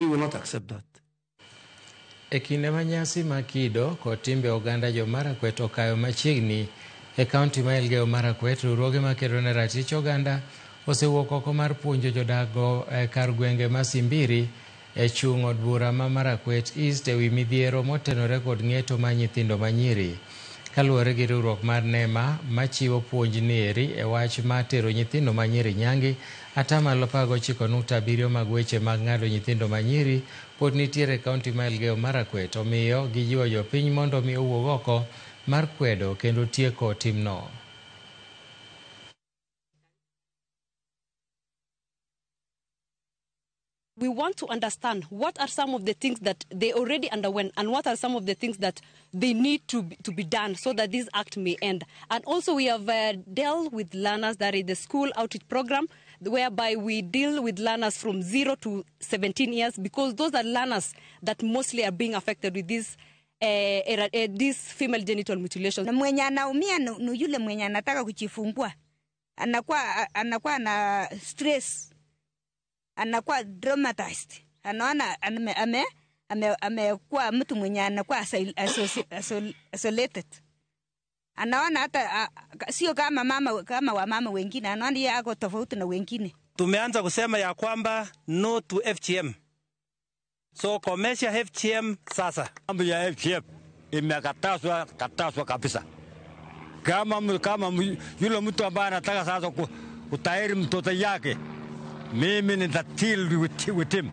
We will not accept that. E kinde ma nyasi ma kido kod timbe oganda jo Marakwet okayo machiegni e kaunti ma Elgeyo Marakwet, riwruoge makedo ne ratich oganda osewuok oko mar puonjo jodak go e kar gwenge ma Simbiri e chung' od bura ma Marakwet East ewi midhiero motenore kod ng'eto mar nyithindo manyiri. Kaluwore gi riwruok mar NEMA machiwo puonj nieri e wach mar tero nyithindo manyiri nyangi, 90.7% mag weche mag ng'ado nyithindo manyiri pod nitiere e kaunti ma Elgeyo Marakwet, omiyo gijiwo jopiny mondo mi owuog oko mar kwedo kendo tieko timno. We want to understand what are some of the things that they already underwent and what are some of the things that they need to be done so that this act may end. And also we have dealt with learners, that is the school outreach program, whereby we deal with learners from 0 to 17 years, because those are learners that mostly are being affected with this female genital mutilation. Na mwenye anaumia ni yule mwenye anataka kujifungua. Anakuwa na stress. Anakuwa traumatized. Anaona amekuwa mtu mwenye anakuwa isolated. Anaona hata sio kama mama, kama wamama wengine, anaona yeye ako tofauti na wengine. Tumeanza kusema ya kwamba no to FGM. So komesha FGM sasa. Mambo ya FGM imekatazwa, katazwa kabisa. Kama yule mtu ambaye anataka sasa kutahiri mtoto yake, mimi nita deal with him.